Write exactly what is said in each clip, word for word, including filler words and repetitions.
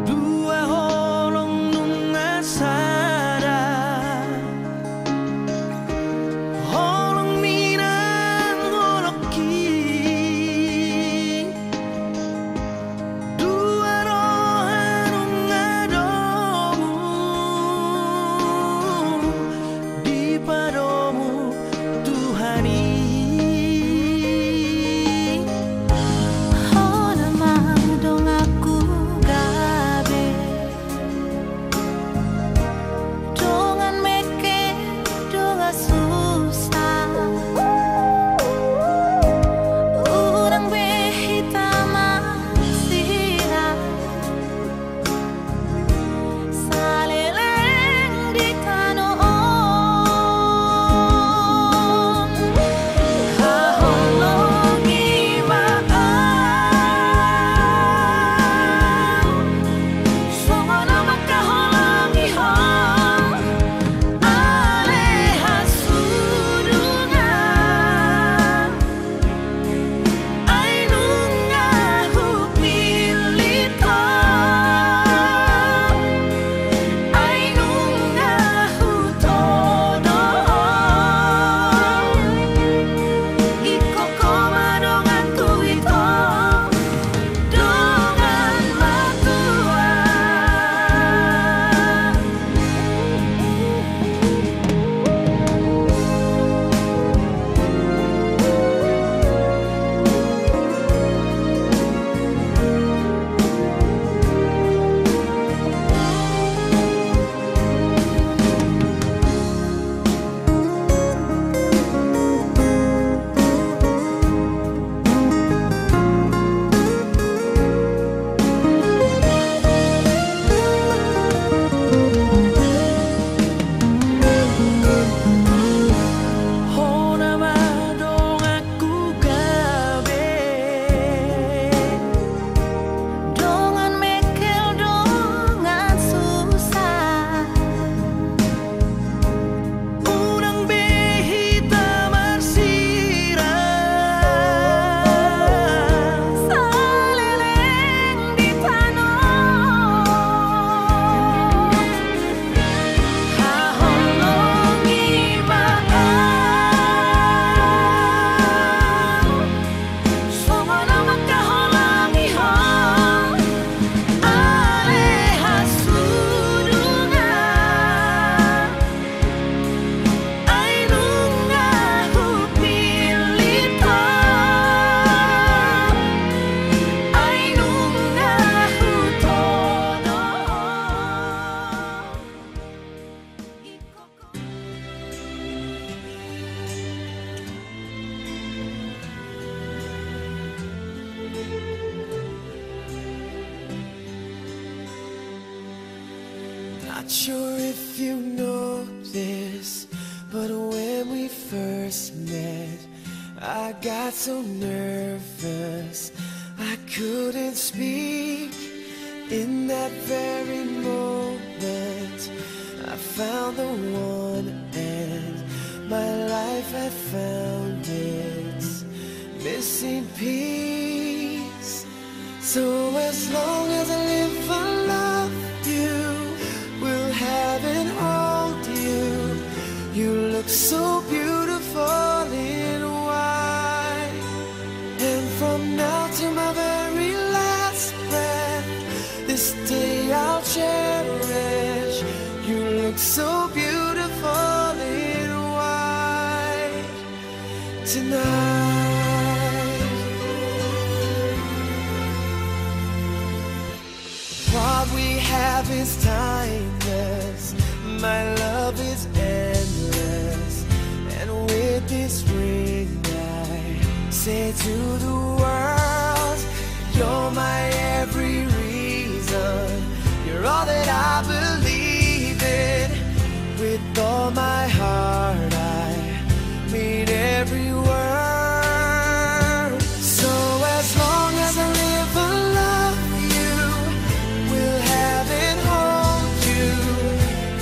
Dua holong nunga sada, holong minang holong ki. Dua roha nunga domu dipadomu Tuhan i. Hona ma donganku gabe, dongan mekkel, dongan susa. Unang be hita marsirang saleleng di tano on. Haholongi ma au songon na mangkaholongi ho, ale hasudungan. Ai nunga hupillit ho, ai nunga hutodo ho. Ingkon ho ma donganku ito, dongan matua. Hona ma donganku gabe, dongan mekkel dongan susa. Unang be hita marsirang saleleng di tano. Haholongi ma au songon na mangkaholongi ho, ale hasudungan. Ai nunga hupillit ho, ai nunga hutodo ho. Not sure if you know this, but when we first met, I got so nervous I couldn't speak. In that very moment, One and my life had found its missing piece. So as long as I live, I love you, will have and hold you. You look so beautiful in white. And from now to my very last breath, this day I'll cherish. You look so beautiful in white tonight. What we have is timeless. My love is endless. And with this ring, I say to the world, you're my every reason. You're all that I believe in. With all my heart, I mean every word. So as long as I live, I love you, will have and hold you.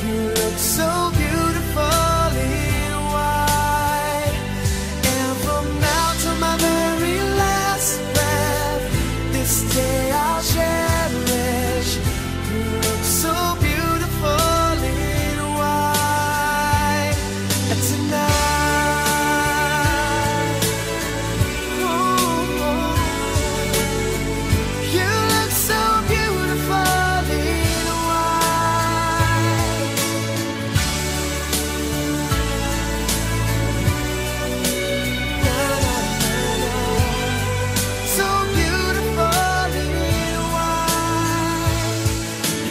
You look so beautiful in white. And from now to my very last breath, this day I'll cherish. You look so beautiful in white tonight. Oh, you look so beautiful in white. So beautiful in white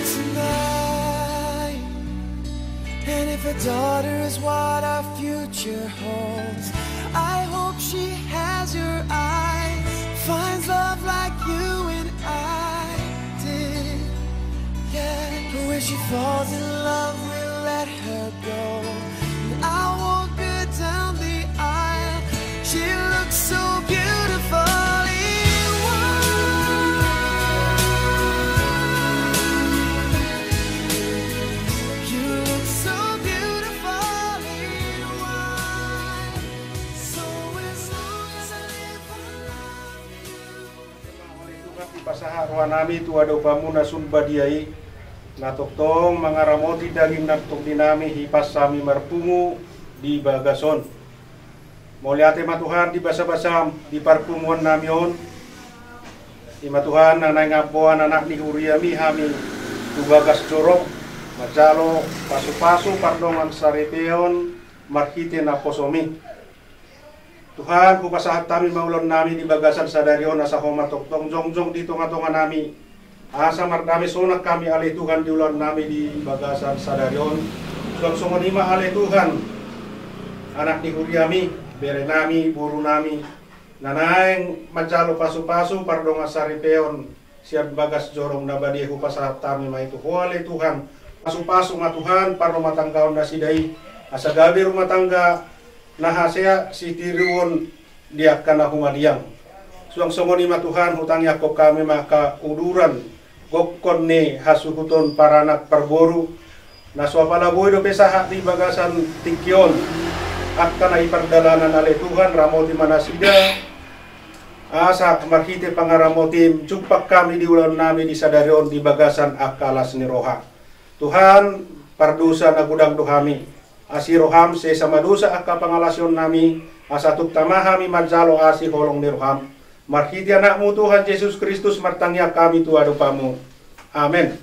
tonight. And if a daughter is what our future holds, I hope she has your eyes, finds love like you and I did. Yeah, but when she falls in love, we'll let her go. And I won't go down the aisle. She looks so beautiful in white. You look so beautiful in white. So as long as I live, I love you. Tuhan, dipasahat rohanami tu adopanMu na sun badia i, na tongtong mangaramoti daging na tondi nami hipas hami marpungu di bagas on. Mauliate ma Tuhan di basabasaM di parpunguan nami on. I ma Tuhan na naeng amboan anak ni huriaMi hami tu bagas joro, manjalo pasupasu pardongansaripeon marhite naposoMi. Tuhan, hupasahat hami ma ulaon nami di bagasan sadari on, asa Ho ma tongtong jongjong di tongatonga nami. Asa mardame sonang hami ale Tuhan di ulaon nami di bagasan sadari on. Suang songon i ma ale Tuhan, anak ni huriaMi, bere nami, boru nami, na naeng manjalo pasupasu pardongansaripeon sian bagas joroM na badia, hupasahat hami ma i tu Ho ale Tuhan. Pasupasu ma Tuhan parrumatanggaon nasida i, asa gabe rumah tangga na hasea sitiruon di angka na humaliang. Suang songon i ma Tuhan, hutangiangkon hami ma angka uduran gokkon ni hasuhuton paranak parboru, na so apala boi dope sahat di bagasan tingki on. Angka na i pardalanan ale Tuhan, ramoti ma nasida, asa marhite pangaramotiM jumpang hami di ulaon nami di sadari on di bagasan angka las ni roha. Tuhan, pardosa na godang do hami. Asi rohaM, sesa ma dosa angka pangalasion nami, asa tuk tama hami manjalo asi holong ni rohaM. Marhite AnakMu Tuhan Jesus Kristus martangiang hami tu adopanMu. Amen.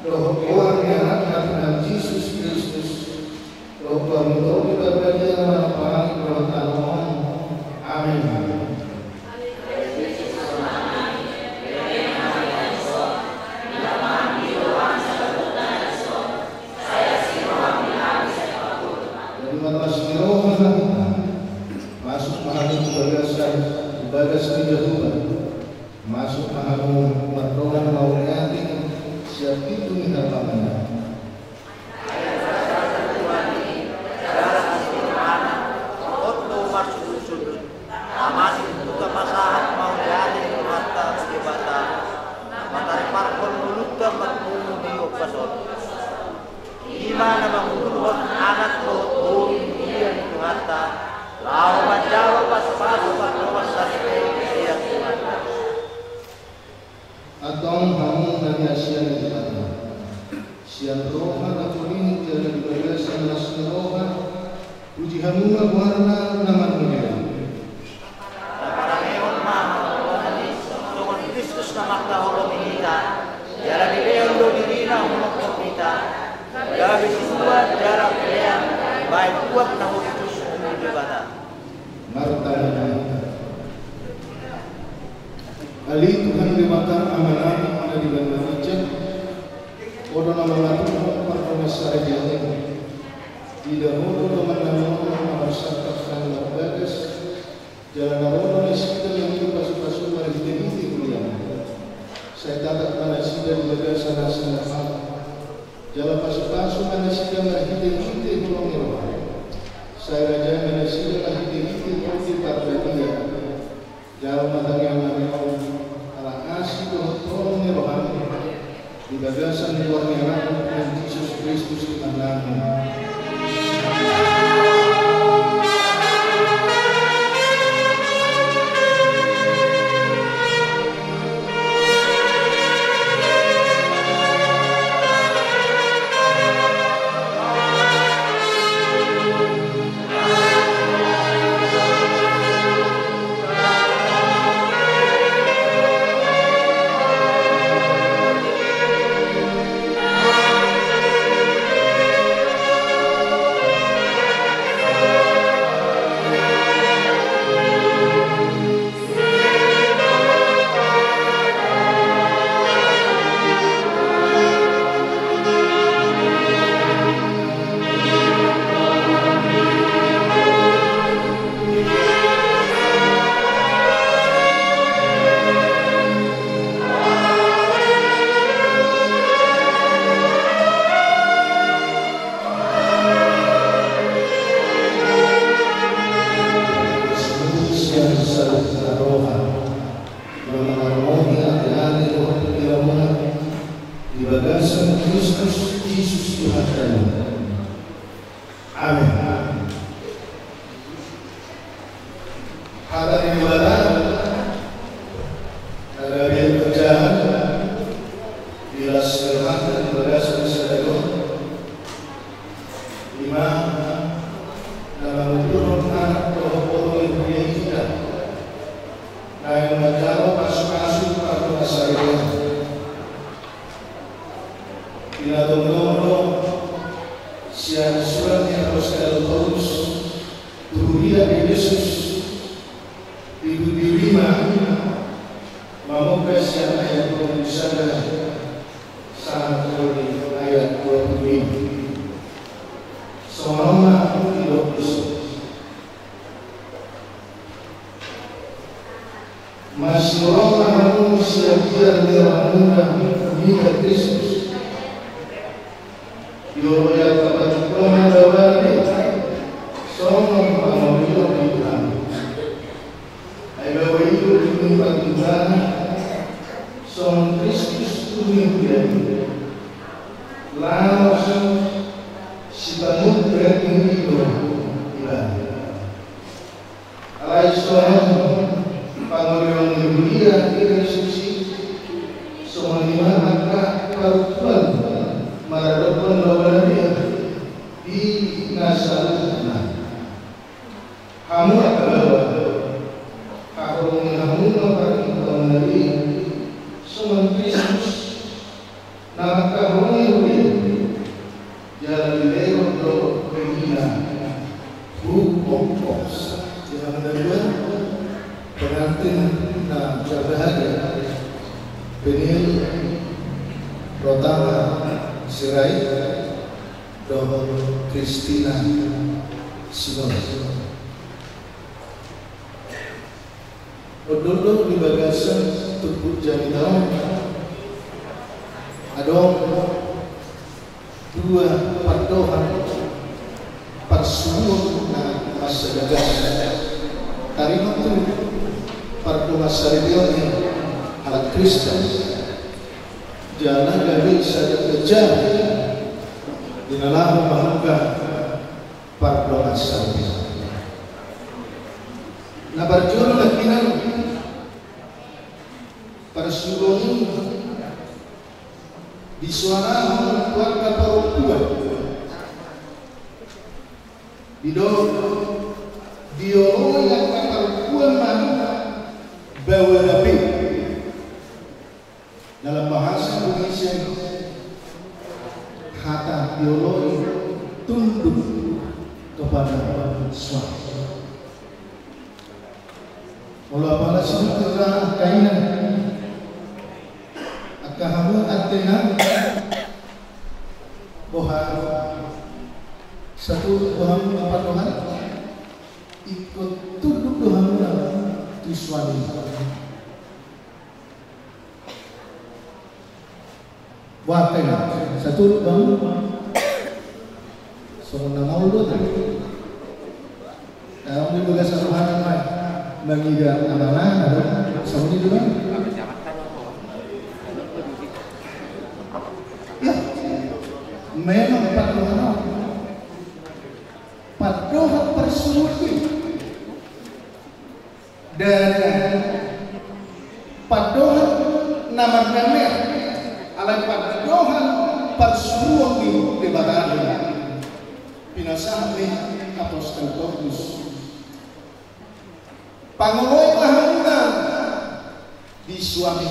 Dohot goar ni Anakna Tuhan Jesus Kristus, dohot parminggu ni Parbadia na manamparangi dohot tano on. Amin. Jadi marlas ni roha ma hita, masuk ma hamu tu bagasan, tu bagas ni Jahowa. Masuk ma hamu mardongan mauliate sian pintu ni harbanganna. Hot do marsundutsundut, amanit huta pasahat mauliate tu Tuhanta Debata, matariparhon ngolunta marpungu di ombas on. I ma na mangudurhon anak dohot boru di huria ni Tuhanta, laho manjalo pasupasu pardongansaripeon sian Tuhanta. Antong hamu na niasian ni Debata, sian roha na poling jala di bagasan las ni roha, puji hamu ma goarna na marmulia. Taparangehon ma hamu Tuhan i, songon Kristus na mangkaholongi hita, jala dilehon do dirina hunophon hita, gabe sintua jala pelean, bahen uap na hushus tu Debata. Martangiang ma hita. Ale Tuhan Debata Amanami na di banua ginjang, Ho do na mangaturhon pardongansaripeon i. Ida Ho do dongan na manono na marsangkap nang marbagas, jala na ro do nasida mangido pasupasu marhitehite huriaM. Sai tatap ma nasida di bagasan asi na pangkat, jala pasupasu ma nasida marhitehite holong ni rohaM. Sai rajai ma nasida marhitehite Tondi Parbadia. Jalo ma tangiangnami on, ala asi dohot holong ni rohaM, di bagasan goar ni AnakMu Tuhan Jesus Kristus Tuhannami. Sian saluhutna roha, na mangarmohi ate-ate dohot pikiranmuna, di bagasan Kristus Jesus Tuhanta i. Amen. Hata ni Debata, na gabe pecahan, di las ni rohanta di bagasan sadari on, i ma na mangudurhon anak dohot boru ni huria i hita, naeng manjalo pasupasu pardongansaripeon. Pinatongtong do sian surat ni apostel Paulus tu huria Epesus, di bindu lima, mamungka sian ayat dua pulu sada sahat tu ayat dua pulu lima. Songon on ma didok di Sumorop ma hamu sian dia ni rohamuna di Kristus. Dioloi angka parjolo na baoa be, songon pangoloi ni Tuhan. Ai baoa i do tutu ni parjolo, songon Kristus tutu ni huria i. Laos sipangidoan ni Ibana. Alai songon pangoloi ni huria di Kristus i, songon i ma angka parompuan maradophon baoa na bea di na saluhutna. Hamu angka baoa, haholongi hamu ma parompuan na bea songon Kristus na mangkaholongi huria i, jala dilehon do rimana hu pongkos. Di hamu na dua, pengantin na berbahagia, Peniel Rotama Sirait dohot Kristina Sihombing. Ondolhon di bagasan turpuk jamita on, adong dua pardohan parsuruon na mansai bagas. Taringot tu pardongansaripeon ni halak Kristen, jala gabe sada kejar di na laho mangungkap pardongansaripeon. Na parjolo nangkinan, parsuruon i disoarahon tu angka parompuan. Didok, dioloi angka parompuan ma baoa na bea. Dalam bahasa Indonesia, kata dioloi tunduk kepada suami. Molo apala sihita angka inang, angka hamu angka inang, boha, satu boha, apa, boha, ingkon tunduk do hamu tu suami. Buat tengah, satu bang. Songon na maol do tadi. Nah, on di bagasan rohana ma mangida amanah, ada songon i do, bang. Ya, memang pardohan, pardohan parsuruon i. Dang pardohan na marnamar, alai pardohan parsuruon ni Debata do. Pinasahat ni apostel Paulus. Pangoloi ma hamuna di suami,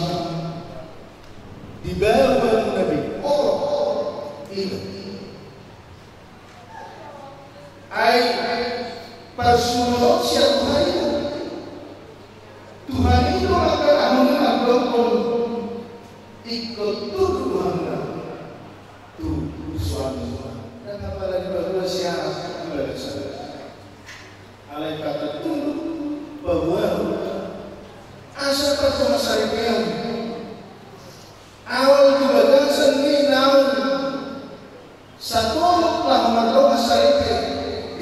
di baoa muna be. Oh, iya. Ai parsuruon sian Tuhan i do. Tuhan i do mangkatai, mangkatai, ingkon tunduk do hamuna tu suami. Ndang apala dipaboa sian anak, di bagasan. Alai kata tunduk, paboa, asa pardongansaripeon. Awal di bagasan ni naung satolop laho mardongansaripe,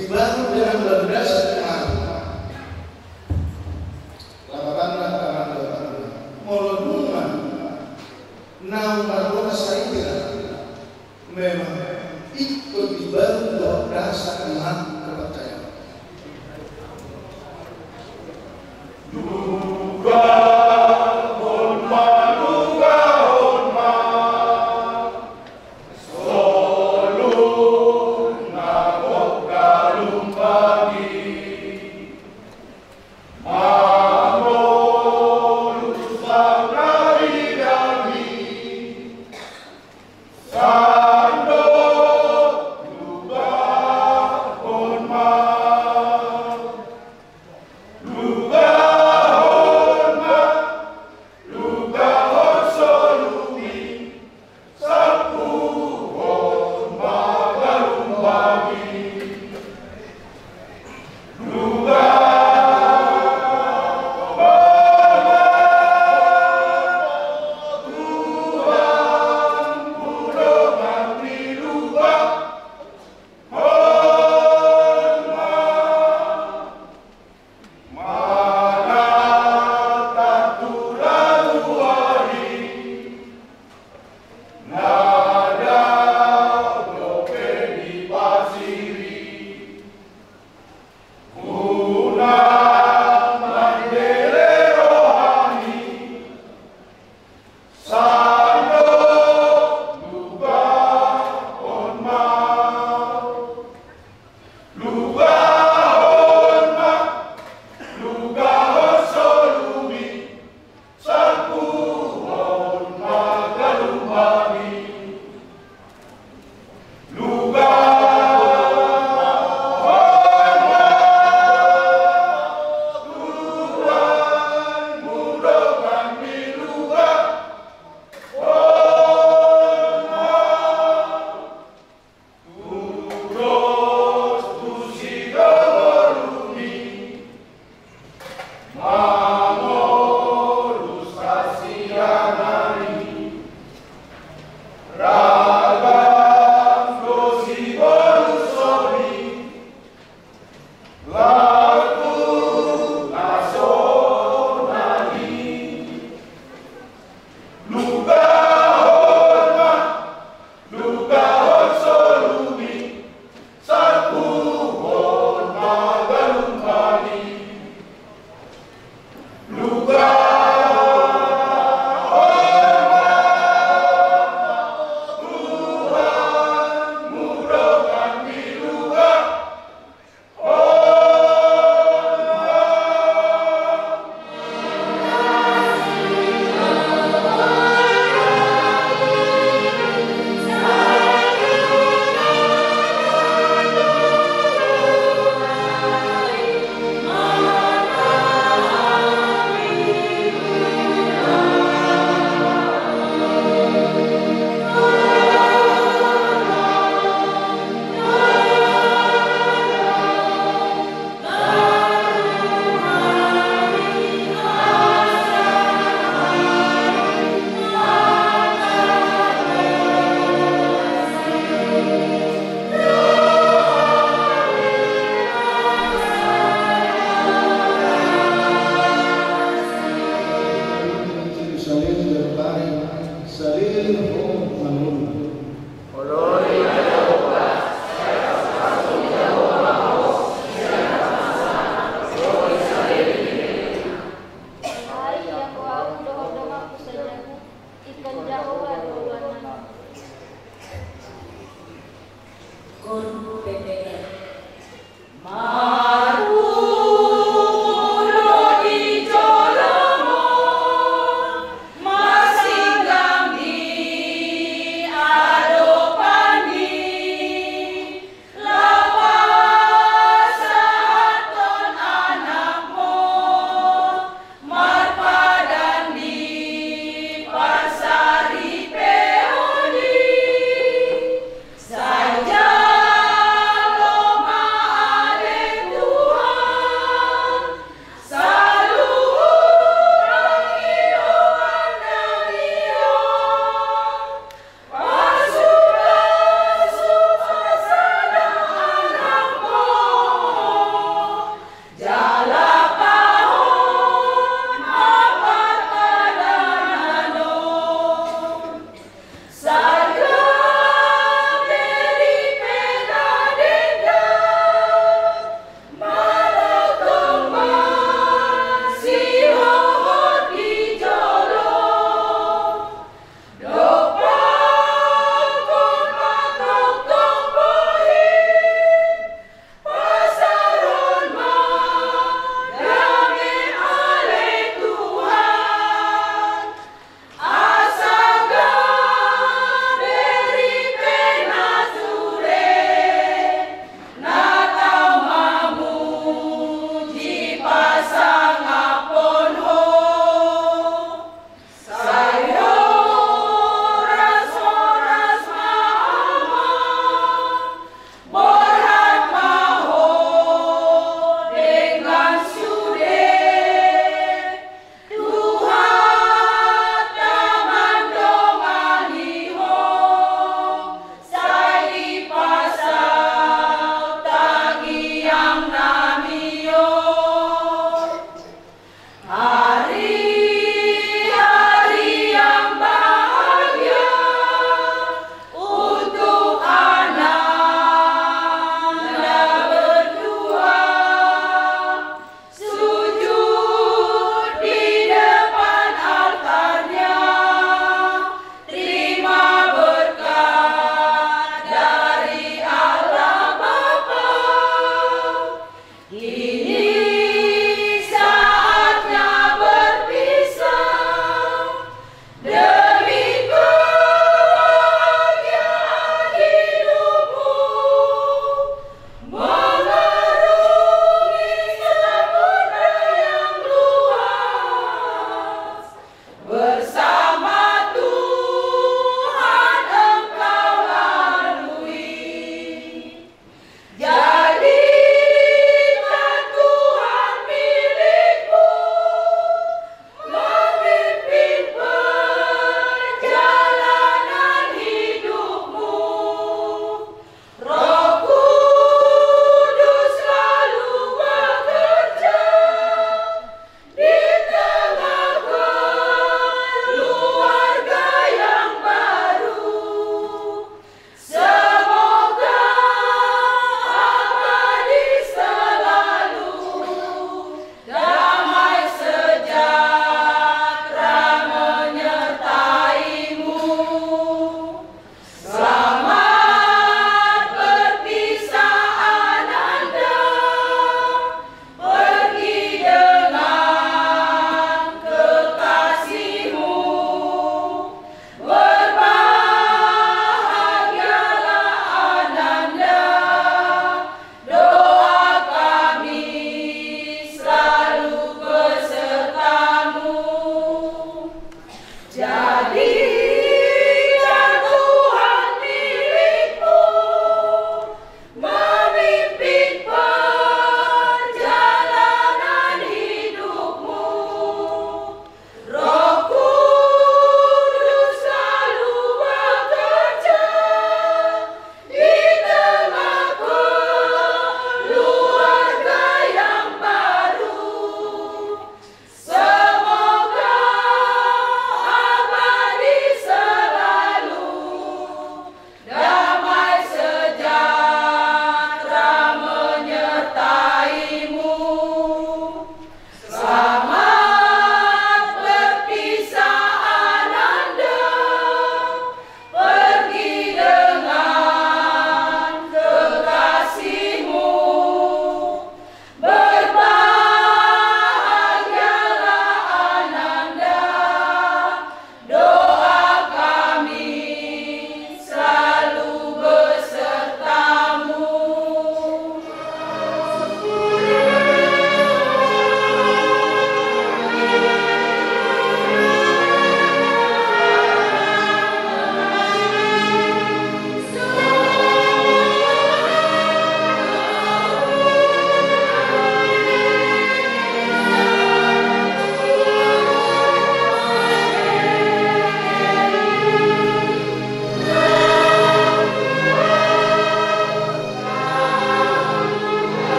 dibangun dengan landasan iman. Lapatanna, lapatanna. Molo nunga naung mardongansaripe, memang ingkon dibangun dohot dasar iman kepercayaan. Jadikan Tuhan milikmu, memimpin perjalanan hidupmu. Roh Kudus selalu bekerja di tengah keluarga yang baru. Semoga abadi selalu damai sejahtera menyertaimu. Selamat berpisah, Ananda. Pergi dengan kekasihmu. Berbahagialah, Ananda. Doa kami selalu besertamu.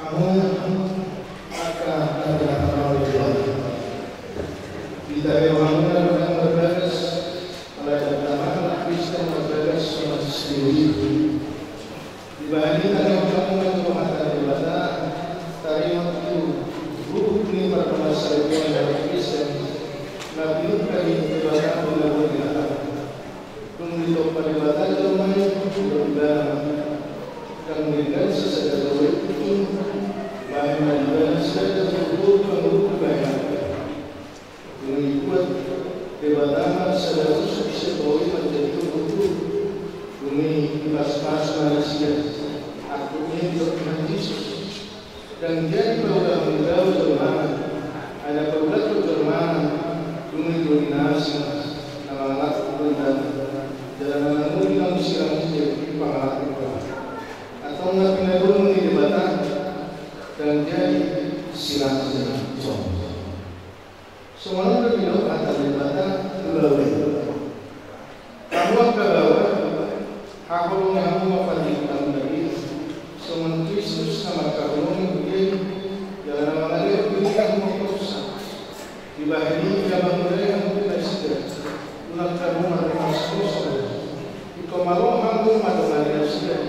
Hamu angka na pinahanami Tuhan, ditabei hamu na dang marbagas, ala dang taman Kristen marbagas songon sipir. Dibahen i taringot hamu ma tu hata ni Debata, taringot tu ruhut ni pardomuan saripeon ni halak Kristen, na pinungka ni Debata di lambung ni Debata. Dung ditompa Debata jolma i, didok Ibana, dang denggan sasada gabe ujung, bahen ma di Ibana sada tubu pangurung bahen. Dung i dibuat Debata ma sada rusuk sian bau i manjadi tubu. Dung i dipaspas ma nasida. Angkup ni i didok Tuhan Jesus. Dang jadi paulahon do au jolmana, ai na paulahon jolmana, dung i tuli na asing, na mangalangka perintahna, jala na manguli na sirang muse di pangalangka. Antong na pinadongan ni Debata, dang jadi sirang muse. Songon on do didok hata ni Debata tu baoa i. Hamu angka baoa, haholongi hamu ma partingkian i, songon Kristus na mangkaholongi huria i, jala na mangalehon dirinna huria i. Dibahen i ia mangulahon hamu tu nasida, unang hamu marrimas kosong. Ingkon malo hamu mandongani nasida,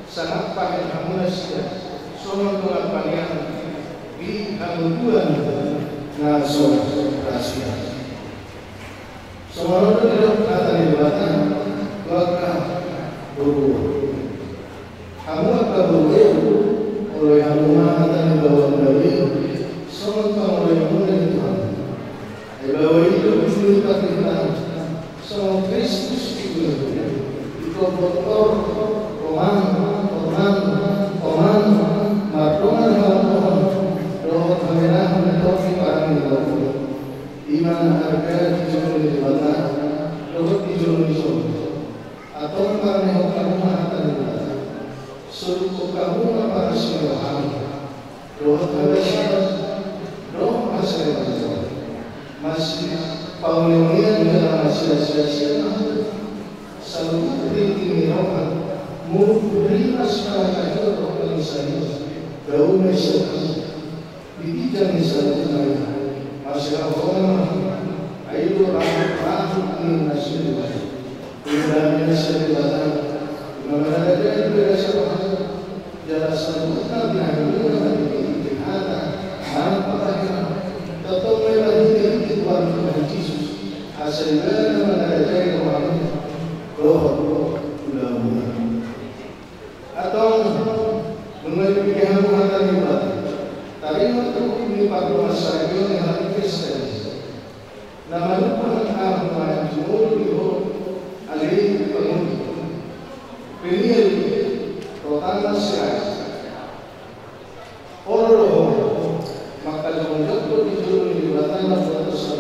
sangap bahen hamu nasida songon dongan panean di hamuduan na so ra sian. Songon on do didok hata ni Debata tu angka boru. Hamu angka boru, oloi hamu ma hata ni baoa muna i, songon pangoloimuna di Tuhan. Ai baoa i do tubu ni partingkian, songon Kristus tubu ni huria. Ingkon botor, oman, oman, oman, mardongan hagogoon dohot habenahan di topi parani ni baoa. I ma na arga di jolo ni Debata dohot di jolo ni jolma. Antong parnihon hamu ma hata ni Debata. Solukhon hamu ma parasinirohaan dohot habasaon dohot hasalealeon. Masipauneunean jala masiasiasian ma hamu. Saluhut tingki ni roha, muruk rimas, panangkanion dohot pangisaion, dao ma i sian hamu. Di ginjang ni saluhutna i, masihaholongan ma hamu. Ai do rahut-rahut ni na so dibahen. Humbani nasida Debata, na manarajahi, binahen ma hamu. Jala saluhutna binahen muna ma di hita hata, manang pambahenan, tongtong ma i marhitehite Tuhan Tuhan Jesus, asa Ibana manarajahi rohamuna dohot ulaonmuna. Antong, nunga dipingke hamu hata ni Debata, taringot tu ruhut ni pardomuan saripeon ni halak Kristen, na manungkun hamu manjumolo di ho ale pangoli. Peniel Rotana Sirait. Olo do ho mangkajongjongkon di jolo ni Debata na umbotosa,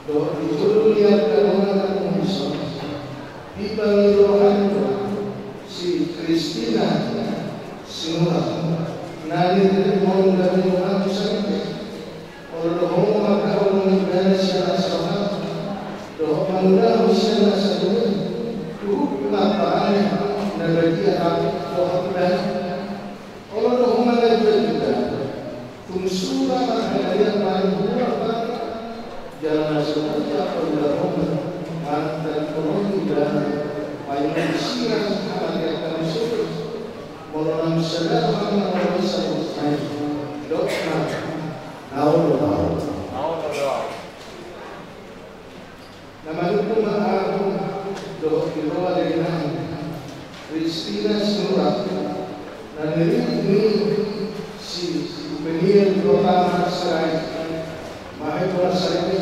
dohot di jolo ni angka dongan na tung dison. Dipangido roham do si Kristina Sinurat na niririkhon gabe donganmu saripe. Olo do ho mangkaholongi ibana sian nasa roham dohot mangulahon sian nasa denggan, tu hupna parani na badia dohot ibana. Olo do ho mangajuajuta, tung sura marhalean paling hurang, jala na so tua paulahon manang tadingkonon ibana, paima sirang hamatean nami solu. Molo naung sada roham mangoloi saluhut nai, dok ma, na olo do au. Na olo do au. Na manungkun ma ahu dohot di roha dainang Kristina Sinurat na niririk ni si Peniel Rotana Sirait, mahe bona saripe.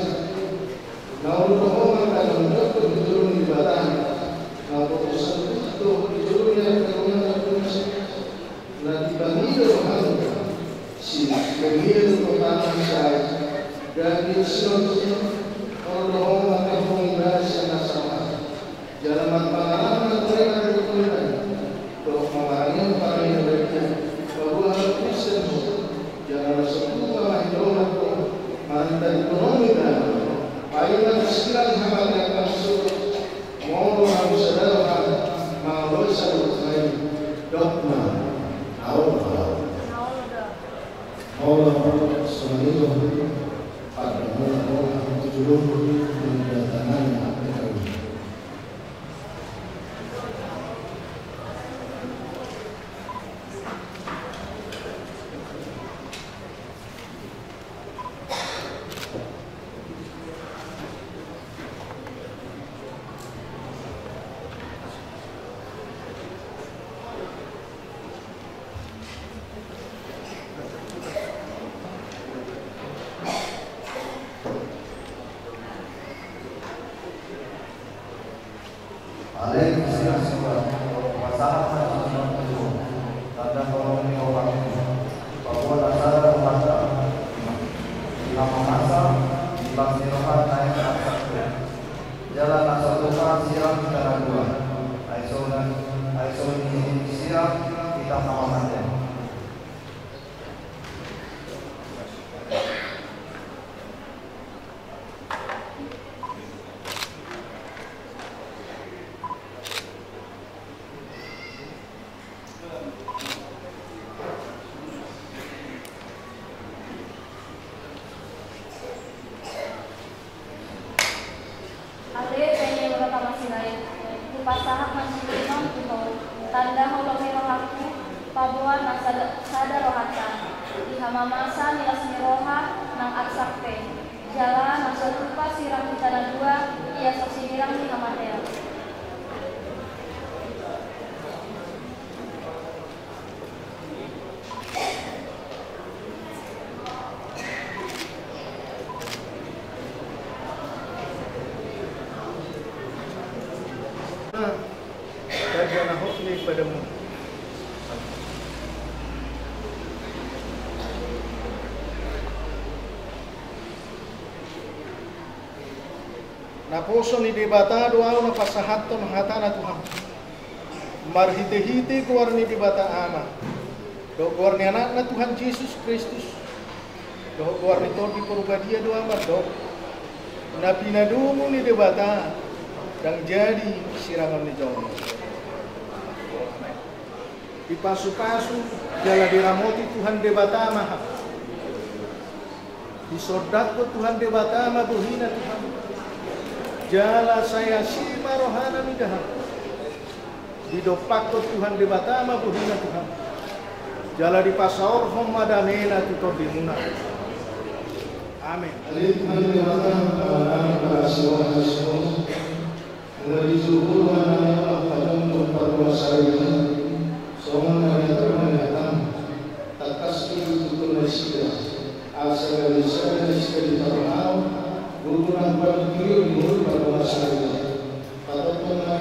Na olo do ho mangkajongjongkon di jolo ni Debata na umbotosa, dohot di jolo ni angka dongan na tung dison. Na dipangido roham do si Peniel Rotana Sirait, gabe sinonduk. Olo do ho mangkaholongi ibana sian nasa roham, jala marpangaranto ibana dohot parani na badia, paboa halak Kristen ho, jala na so tua ma hidongan ho manang tadingkonon ibana, paima sirang hamatean nami solu. Molo naung sada roham mangoloi saluhut nai, dok ma, na olo do au. Molo songon i do, pardonganon ma tu jolomu, mangulahon tangan ma tu jolomu. Ale sirang Sinurat, hupasahat ma songon i tu ho tanda holong ni rohangku, paboa na sada rohanta di hamamasa, di las ni roha naeng arsak pe. Jala na so tupa sirang hita na dua, ai songon i, ai songon i sirang hita hamamasa. Ale Peniel Rotana Sirait, hupasahat ma songon i tu ho tanda holong ni rohangku, paboa na sada, sada rohanta di hamamasa, di las ni roha naeng arsak pe. Jala na so tupa sirang hita na dua, ia so sinirang ni hamatean. Tanda na hot ni padamu. Naposo ni Debata do ahu na pasahathon hatana tu hamu, marhitehite goar ni Debata Ama dohot goar ni Anakna Tuhan Jesus Kristus, dohot goar ni Tondi Porbadia do ahu mandok, na pinadomu ni Debata ndang jadi sirangon ni jolma. Dipasupasu jala diramoti Tuhan Debata ma hamu. Disondangkon Tuhan Debata ma bohina tu hamu, jala sai asi ma rohana mida hamu. Didompakkon Tuhan Debata ma bohina tu hamu, jala dipasaorhon ma damena tu tondimuna. Amen. Ale Tuhan Debata, Amanami, marasi roha ni solu, nunga dijou Ho do Anakmu mangkajongjong pardongansaripeon, songon na niatur ni hataM. Tangkas do ihuthon nasida, asa gabe sada nasida di parmahan, gogo nang panuturion ni ngolu pardongansaripeon. Patongtong ma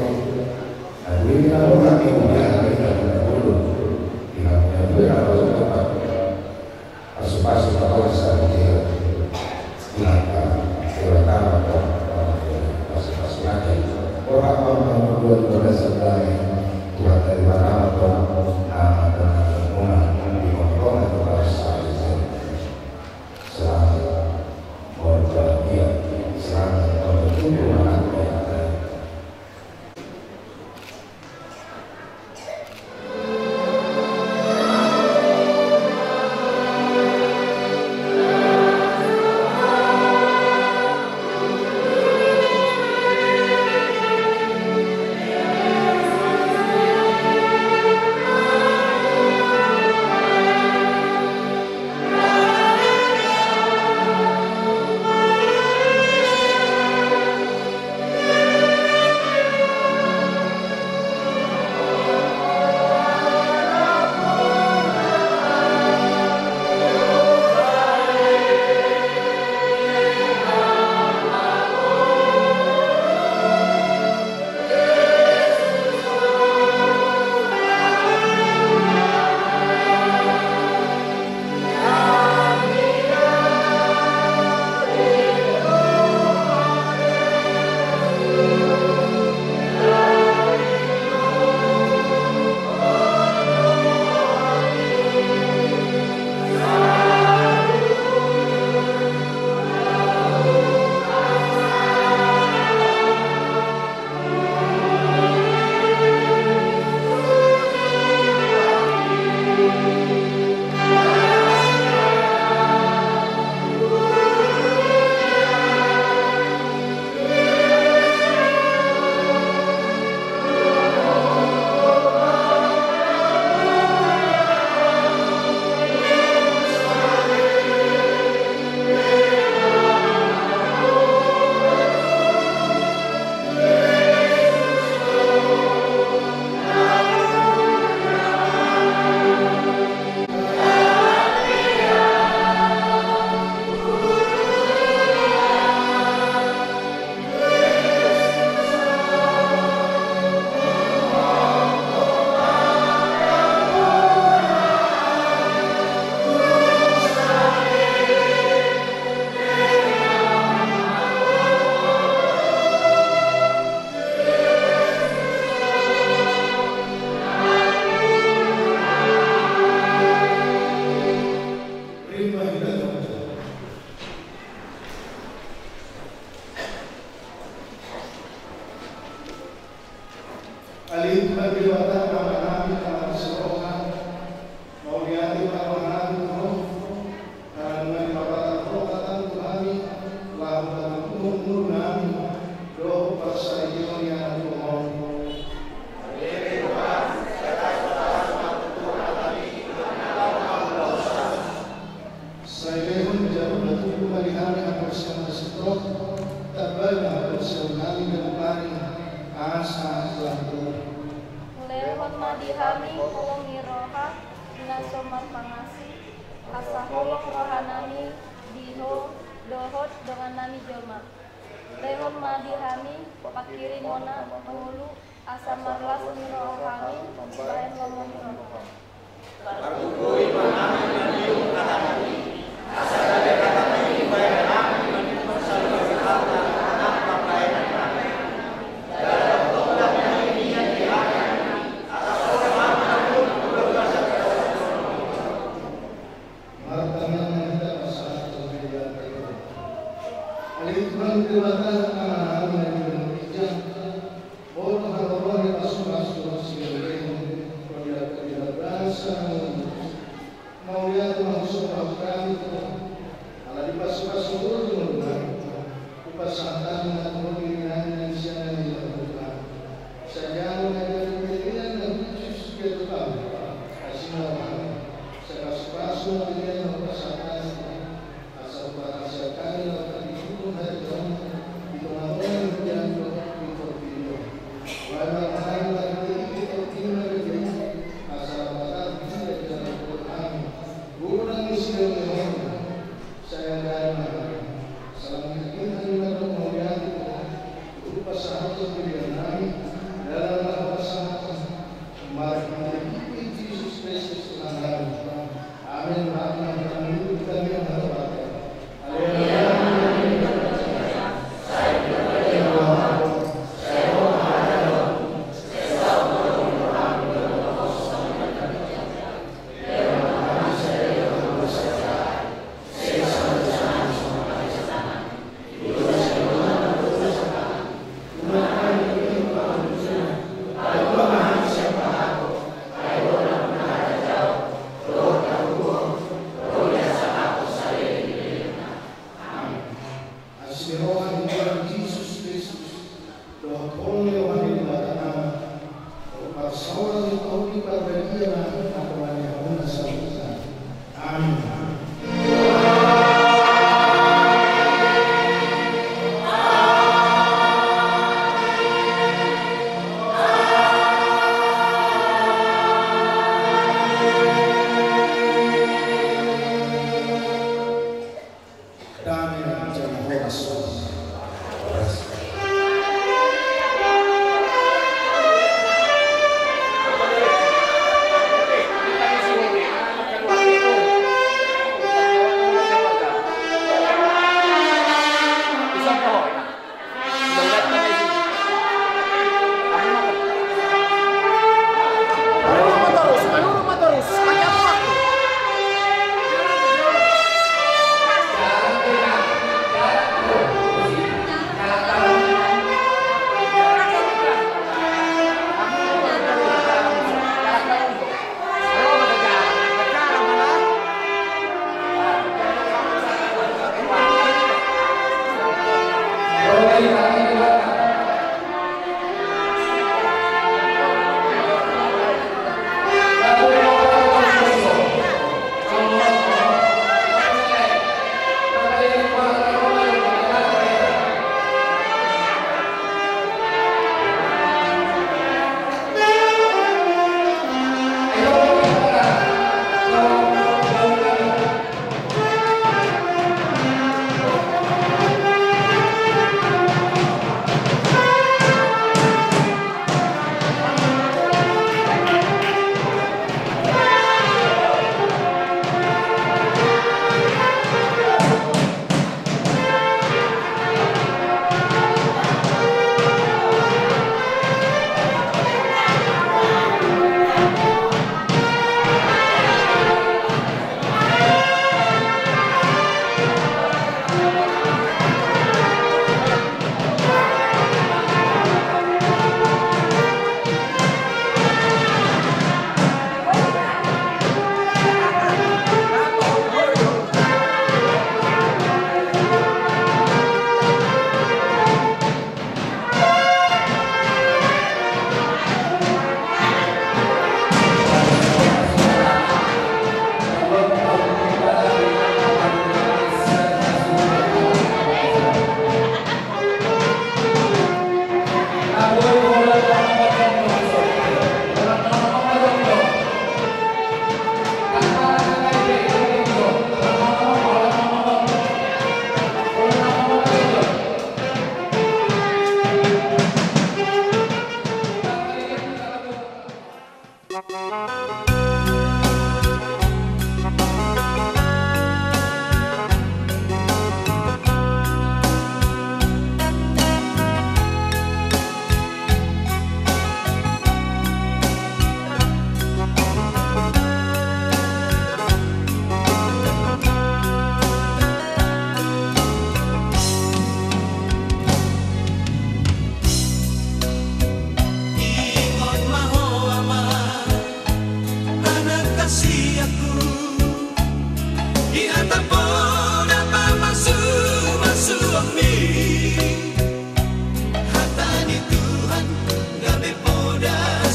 Nah, duit na orang yang punya, kita punya dulu. Kita punya duit, apa sudah, apa sudah, apa sudah, apa sudah, Ale Tuhan Debata, Amanami na marsiroha, mauliate ma rohanami tu Ho, karena Ho dipapatar Ho hataM tu hami, laho patuduhon ngolunami dohot parsaripeon ni Anakmu on. Sai lehon jala patuduhon ma di hami haporseaon na sintong, tambai ma haporseaonnami ganup ari asa langgeng. Lehon ma di hami holong ni roha na so marpangasi, asa holong rohanami di Ho dohot dongannami jolma. Lehon ma di hami panghirimon na mangolu, asa marlas ni roha hami mambahen lomo ni rohaM. Martangiang ma hita pasahathon hata ni Debata. Ale Tuhan Debata, Amanami na di banua ginjang, Ho do haroroan ni pasupasu dohot silehonlehon, Ho do angka di bagasan ngolunami. Mauliate ma husomba hami tu Ho, ala dipasupasu Ho do ngolunami. Hupasahat hami ma tu Ho dirinami na sian na nilehon Tuhan. Sai jalo na gabe pelean na hushus tu Ho, asi ma rohaM. Sai pasupasu ma pelean na hupasahat hami tu Ho. Asa huparhaseang hami laho tardidi tu harajaonMu di tongatonga ni hujang dohot di portibi on. Hualualu hami marhite-hite portiM na gabe i, asa laho marhite-hite jala huboto hami godang ni silehonlehonMu. Sai anggahi ma hami, asa lam hita hami mandok mauliate tu Ho, hupasahathon peleannami, dalan na hupasahathon, marhite-hite Jesus Kristus Tuhannami. Amen. Rahmat Tuhan Yesus Kristus. Asi ni roha ni Tuhan Jesus Kristus, dohot holong ni roha ni Debata Ama, dohot parsaoran ni Tondi Parbadia ma na mangihuthon hita saluhutna. Amin. Dame jala horas.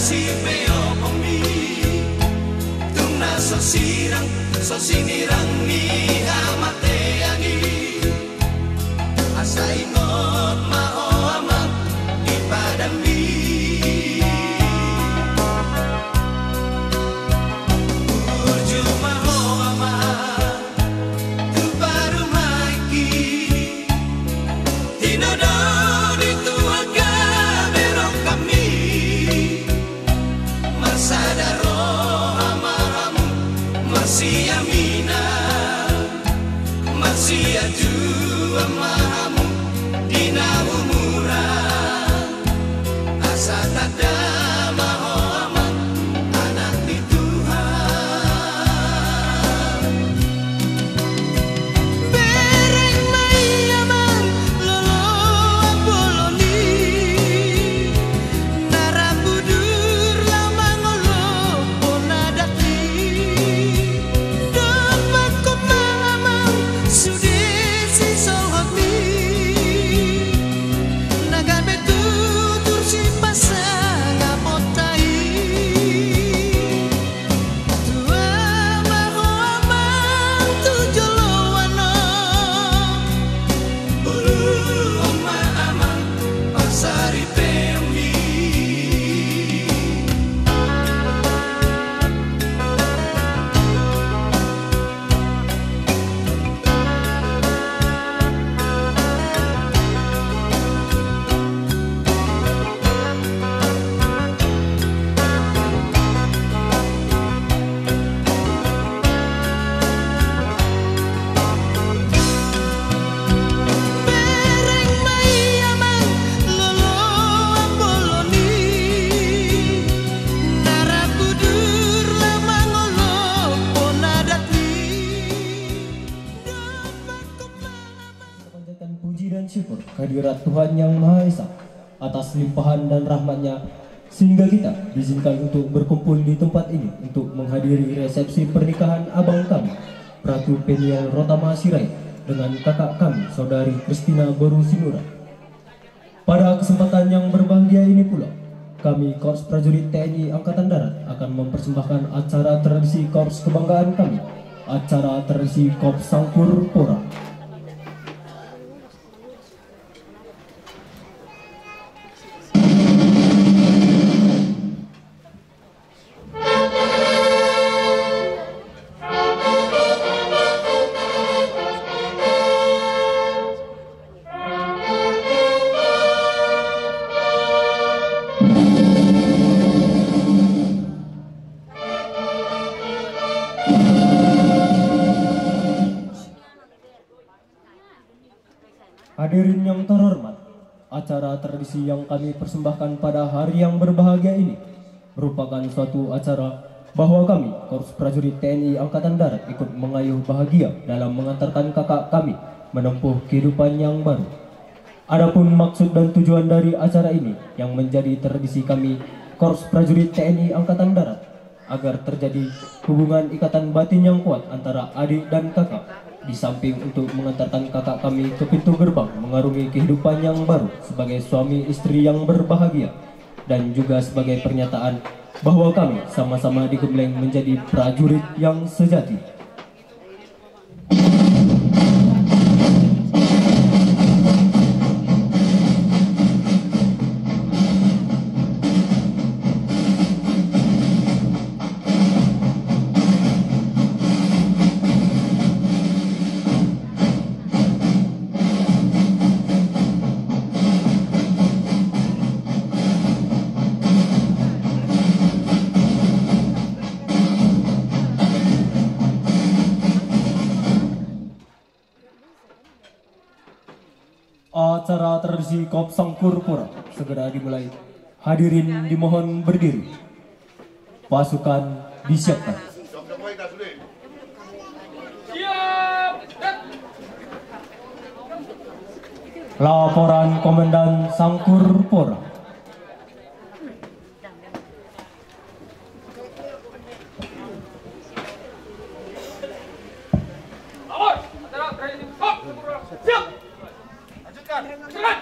Sipeopon i, tung na so sirang, so sinirang ni hamatean i. Asa ingot ma ho amang di padangmi. Burju ma ho amang tu parumaenki. Tinodo ni Tuhan gabe rongkapmi. Marsada roha ma hamu, marsiaminan, marsiaduan ma hamu di na umuran. Asa tanda ma ho amang anak ni Tuhan. Bereng ma i amang loloan bolon i, na rap udur laho mangolop on adat i. Dompakkon ma amang sude sisongonmi, na gabe tutur sipasangaponta i. Tua ma ho amang tu joloan on. Uluhon ma amang parsaripeonmi. Bereng ma i amang loloan bolon i, na rap udur laho mangolop on adat i. Dompakkon ma amang. Kita panjatkan puji dan syukur kehadirat Tuhan Yang Maha Esa atas limpahan dan rahmat-Nya, sehingga kita diizinkan untuk berkumpul di tempat ini untuk menghadiri resepsi pernikahan abang kami, Pratu Peniel Rotama Sirait, dengan kakak kami, Saudari Kristina Boru Sinurat. Pada kesempatan yang berbahagia ini pula, kami Korps Prajurit T N I Angkatan Darat akan mempersembahkan acara tradisi Korps kebanggaan kami, acara tradisi Korps Sangkur Pora. Hadirin yang terhormat, acara tradisi yang kami persembahkan pada hari yang berbahagia ini merupakan suatu acara bahwa kami, Korps Prajurit T N I Angkatan Darat, ikut mengayuh bahagia dalam mengantarkan kakak kami menempuh kehidupan yang baru. Adapun maksud dan tujuan dari acara ini yang menjadi tradisi kami, Korps Prajurit T N I Angkatan Darat, agar terjadi hubungan ikatan batin yang kuat antara adik dan kakak. Di samping untuk mengantarkan kakak kami ke pintu gerbang mengarungi kehidupan yang baru sebagai suami istri yang berbahagia, dan juga sebagai pernyataan bahwa kami sama-sama digembleng menjadi prajurit yang sejati. Acara tradisi Korps Sangkur Pora segera dimulai. Hadirin dimohon berdiri. Pasukan disiapkan. Laporan Komandan Sangkur Pora. Siap. Lanjutkan. Silakan.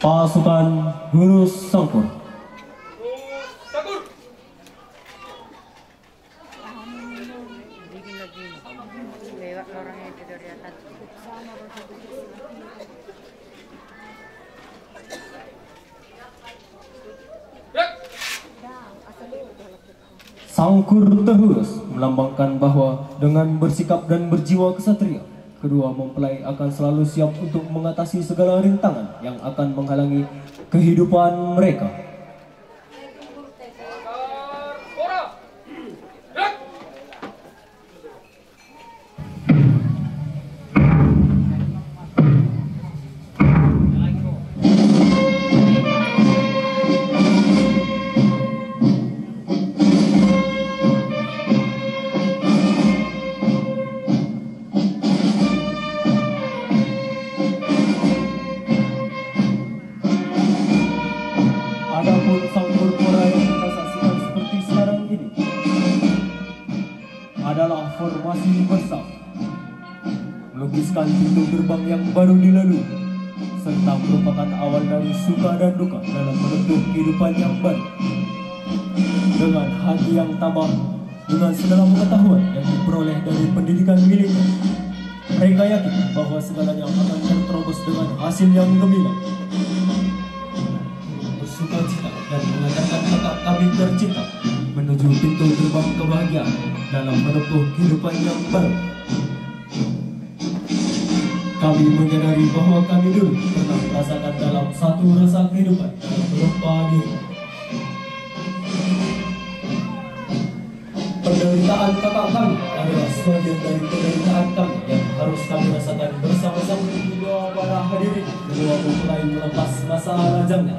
Pasukan Hunus Sangkur. Sangkur terhunus melambangkan bahwa dengan bersikap dan berjiwa kesatria, kedua mempelai akan selalu siap untuk mengatasi segala rintangan yang akan menghalangi kehidupan mereka. Adapun sang korpora yang kita saksikan seperti sekarang ini adalah formasi bersaf, melukiskan pintu gerbang yang baru dilalui, serta merupakan awal dari suka dan duka dalam menempuh kehidupan yang baru. Dengan hati yang tabah, dengan segala pengetahuan yang diperoleh dari pendidikan militer, mereka yakin bahwa segalanya akan terterobos dengan hasil yang gemilang. Bersukacita dan mengantarkan kakak kami tercinta menuju pintu gerbang kebahagiaan dalam menempuh kehidupan yang baru. Kami menyadari bahwa kami dulu pernah merasakan dalam satu rasa kehidupan dalam menempa diri. Penderitaan kakak kami adalah sebagian dari penderitaan kami yang harus kami rasakan bersama-sama. Kedua para hadirin, kedua mempelai melepas masa lajangnya,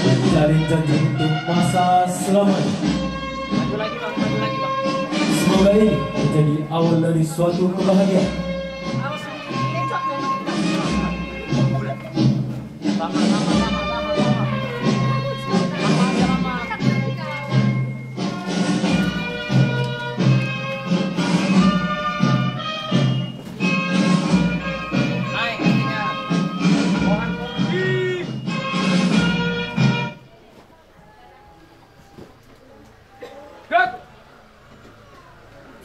menjalin janji untuk masa selamanya. Semoga ini menjadi awal dari suatu kebahagiaan.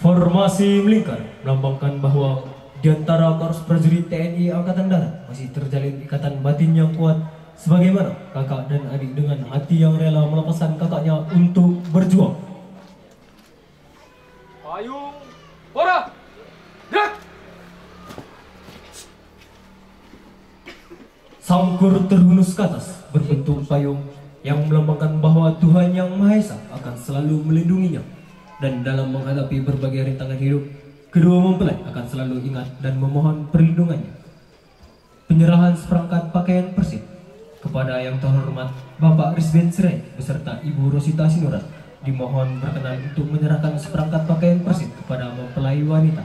Formasi melingkar melambangkan bahwa di antara korps prajurit T N I Angkatan Darat masih terjalin ikatan batin yang kuat, sebagaimana kakak dan adik dengan hati yang rela melepaskan kakaknya untuk berjuang. Payung, bora, gerak! Sangkur terhunus ke atas berbentuk payung yang melambangkan bahwa Tuhan Yang Maha Esa akan selalu melindunginya. Dan dalam menghadapi berbagai rintangan hidup, kedua mempelai akan selalu ingat dan memohon perlindungannya. Penyerahan seperangkat pakaian persib kepada yang terhormat Bapak Risben Sirait beserta Ibu Rosita Sinurat. Dimohon berkenan untuk menyerahkan seperangkat pakaian persib kepada mempelai wanita.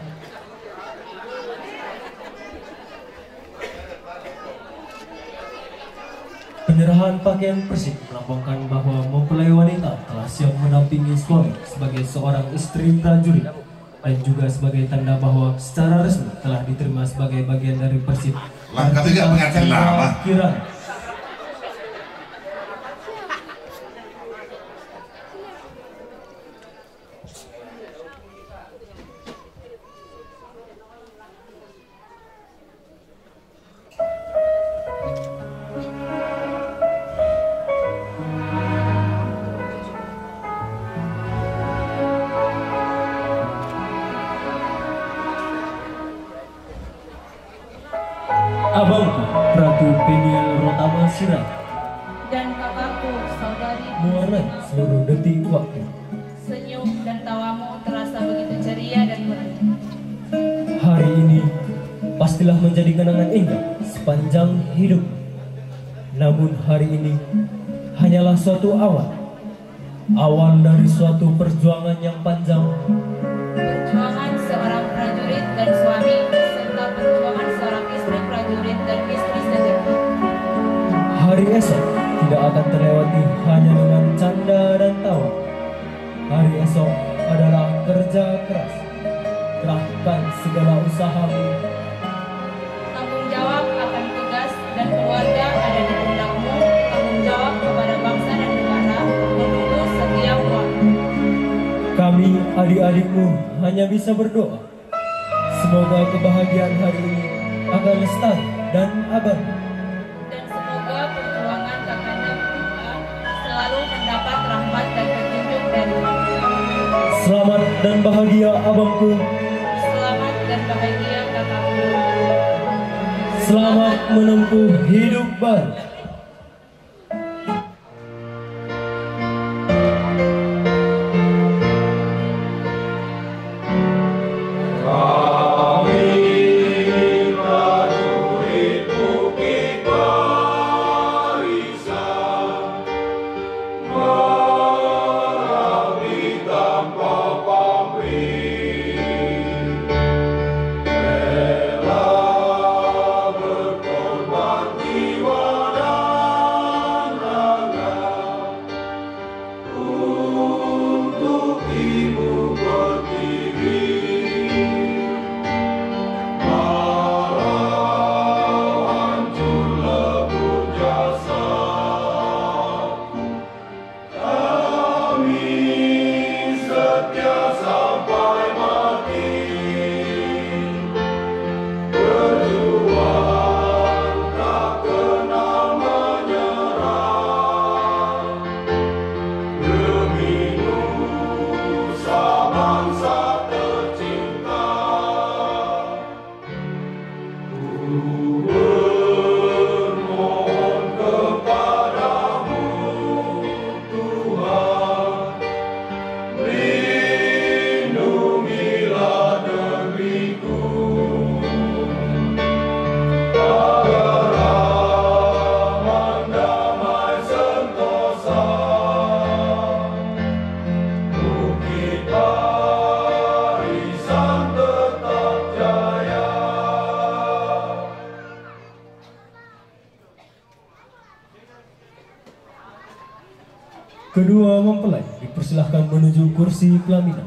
Penyerahan pakaian persib melambangkan bahwa mempelai wanita telah siap mendampingi suami sebagai seorang istri prajurit, dan juga sebagai tanda bahwa secara resmi telah diterima sebagai bagian dari persib. Langkah tiga, pengantin lama. Kiran. Abangku, Ratu Peniel Rotama Sirait. Dan kakakku, saudari. Mewarnai seluruh detik waktu. Senyum dan tawamu terasa begitu ceria dan meriah. Hari ini pastilah menjadi kenangan indah sepanjang hidup. Namun hari ini hanyalah suatu awal. Awal dari suatu perjuangan yang panjang. Perjuangan seorang prajurit dan suami, serta perjuangan seorang istri prajurit dan istri sejati. Hari esok tidak akan terlewati hanya dengan canda dan tawa. Hari esok adalah kerja keras. Kerahkan segala usahamu. Tanggung jawab akan Adik-adikmu hanya bisa berdoa. Semoga kebahagiaan hari ini akan lestari dan abadi. Dan semoga perjuangan kakanda berdua selalu mendapat rahmat dan petunjuk dari Tuhan. Selamat dan bahagia, abangku. Selamat dan bahagia, kakakku. Selamat menempuh hidup baru. Kami setia sampai mati, berjuang tak kenal menyerah, demi nusa bangsa tercinta. Ku bermohon kepadamu, Tuhan, lindungilah negeriku, agar aman, damai, sentosa. Bukit Barisan tetap jaya. Kedua mempelai dipersilahkan menuju kursi pelaminan.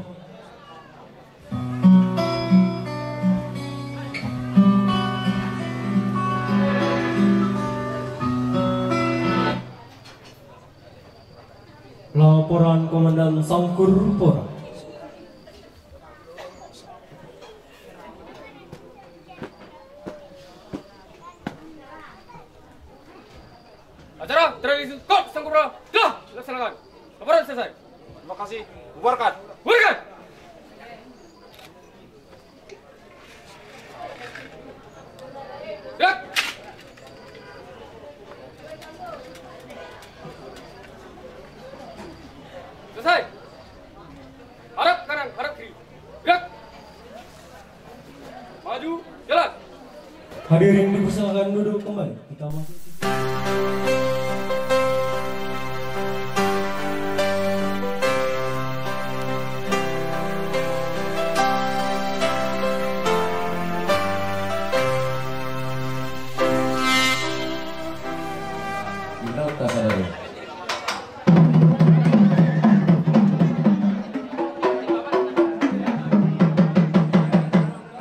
Laporan Komandan Sangkur Pora. Acara tradisi kot Sangkur Pora telah dilaksanakan. Laporan selesai. Terima kasih. Bubarkan. Bubarkan. Gerak. Selesai. Hadap kanan, hadap kiri. Gerak. Maju, jalan. Hadirin dipersilakan duduk kembali. Kita masuk.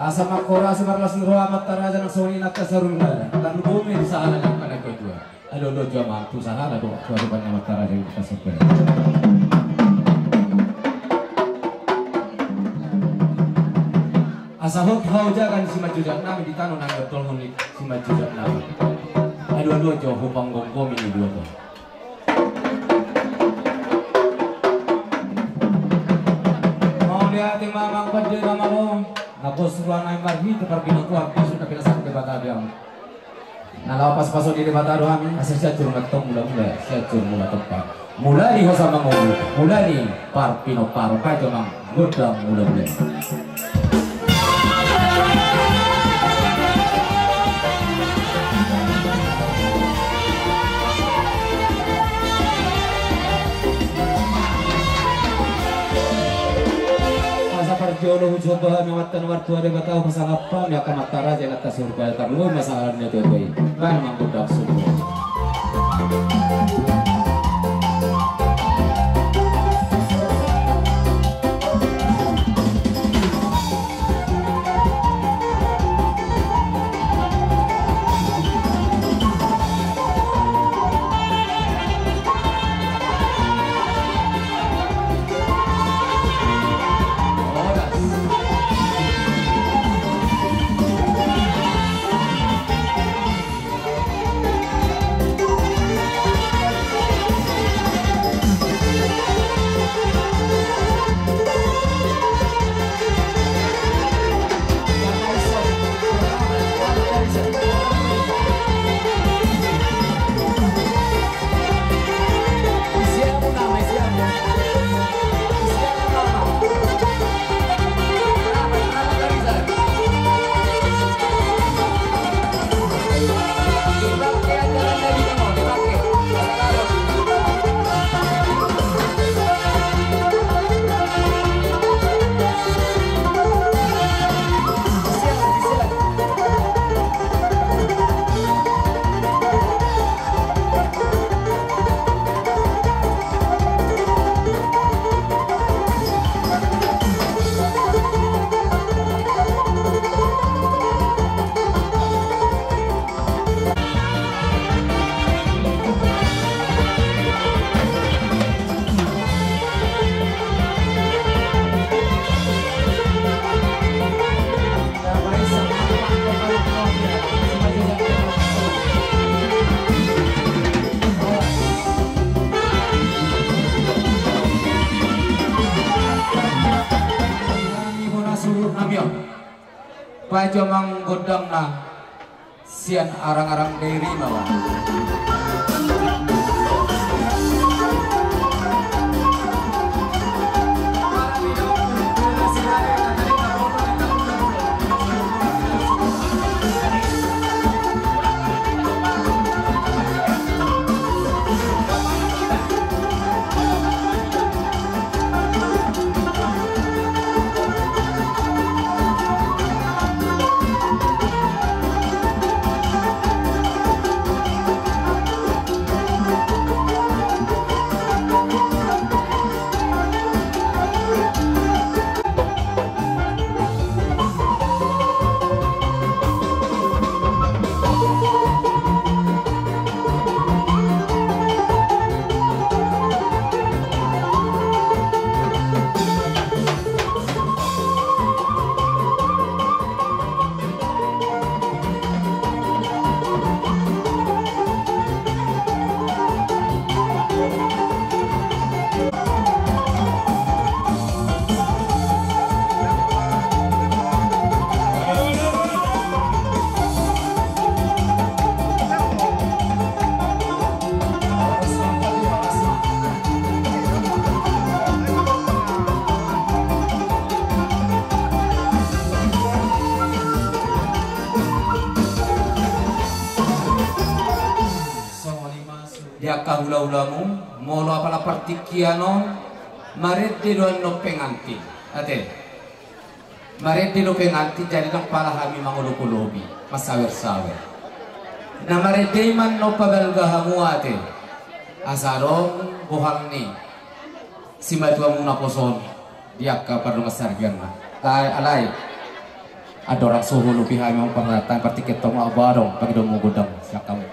Asa mangkorasi marlas ni roha amanta raja nang songon i nang saur matua. Tarlumobi di sahala ni angka na tua-tua. Alu-alu jo amang tu sahala do tu adopan ni amanta raja i di pasokan. Asa hot haojagan simanjujak nami di tano nami, otohon ni simanjujak nami. Alu-alu jo ho panggomgomi ni dua. Mauliate ma amang pande na malo. Na pos ruangan marhite parbinotoan, pasuk na pinasahat Debata di hamu. Na laho pasupasuon ni Debata do hami, asa sianjur ma tong mula-mula, sianjur mula tompa. Mula ni hosa mangobu, mula ni parpinompar, pajo mang gondang mula-mula. Asa parjolo hujou bahen amanta na martua Debata, hupasangap hami angka amanta raja i nang saur matua, tarlumobi ma sahala ni na tua-tua i. Bahen ma gondang sumurung. Namion. Pajo amang gondangna sian Arangarang Dairi ma ba. Di angka hulahulamu, molo apala partingkian on, marende do annon pengantin. Ate. Marende do pengantin, jadi ndang pala hami mangolopolopi, mansawersawer. Na marende i ma annon pabalga hamu ate. Asa adong bohal ni simatuamu naposo on di angka pardongan saripeon na. Alai, alai. Andorang so huoloi hami, amang, partingkian on, boi adong pangidoanmu gondang sian hamu.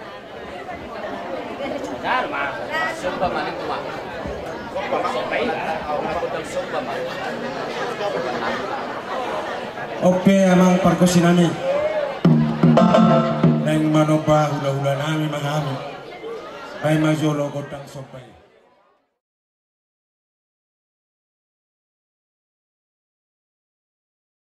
On pe amang pargonsi nami, naeng manomba hulahula nami ma hami. Baen ma jolo gondang somba i.